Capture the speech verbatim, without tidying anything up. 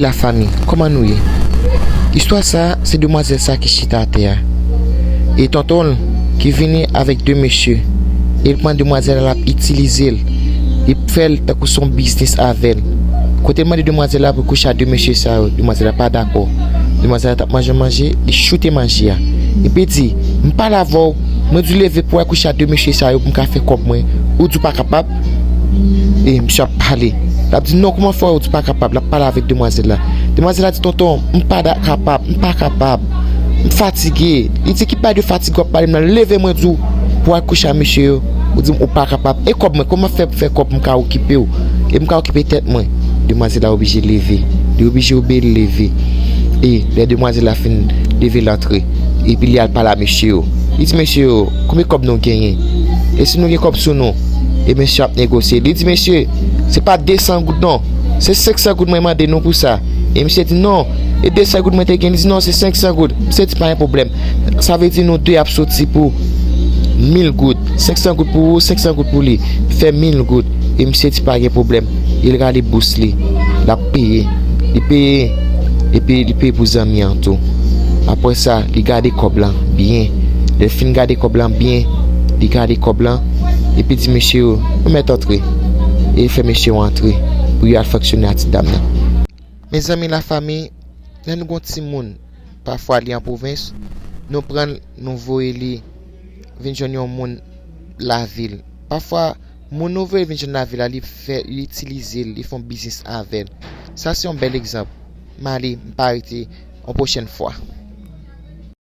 Lafanmi, kòman nou ye? Istwa sa, se demwazèl sa ki chita atè a. E tonton l ki vini avèk de mesye. E l pran demwazèl la, l ap itilize l. Li fè l tankou se yon biznis avè l. Kote l mande demwazèl la pou kouche a de mesye sa yo, demwazèl la pa dakò. Demwazèl la t ap manje yon manje, li choute manje a. Epi di, "M pale avè w, mwen di w leve pou w al kouche a de mesye sa yo pou m ka fè kòb mwen. Ou di w pa kapab?" E misye ap pale. L ap di, "Non, kòman fè w di w pa kapab?" L ap pale avèk demwazèl la. Demwazèl la di, "Tonton, m pa da-, kapab, m pa kapab. M fatige." Li di, "Ki bagay de fatige w ap pale m nan? Leve mwen di w pou w al kouche a mesye yo. Ou di m ou pa kapab. E kòb mwen, kòman fè pou fè kòb m ka okipe w? E m ka okipe tèt mwen." Demwazèl la oblije leve. Li oblije obeyi l leve. E lè demwazèl la fin leve l antre. Epi li al pale a mesye yo. Li di mesye yo, "Konbyen kòb nou genyen? E si nou gen kòb sou nou?" E mesye ap negosye. Li di mesye, "Se pa de san goud non. Se senk san goud mwen mande nou pou sa." E misye di, "Non, e de san goud mwen te gen?" Li di, "Non, se senk san goud." Misye di, "Pa gen pwoblèm. Sa vle di nou de ap soti pou mil goud. Senk san goud pou ou, senk san goud pou li. Fè mil goud." E misye di, "Pa gen pwoblèm." E l rale bous li. L ap peye. Li peye. Epi li peye pou zanmi an tou. Apre sa, li gade kòb lan byen. Lè l fin gade kòb lan byen, li gade kòb lan. Epi di mesye yo, "Nou mèt antre." E li fè mesye yo antre pou yo al fonksyone a ti dam nan. Mezanmi, lafanmi, lè nou gon timoun, pafwa li an pwovens, nou pran l, nou voye li vin jwenn yon moun lavil. Pafwa, moun nou voye vin jwenn lavil la, li fè, li itilize l, li fè yon biznis avè l. Sa se yon bèl egzanp. M ale, m pa rete, yon pwochèn fwa.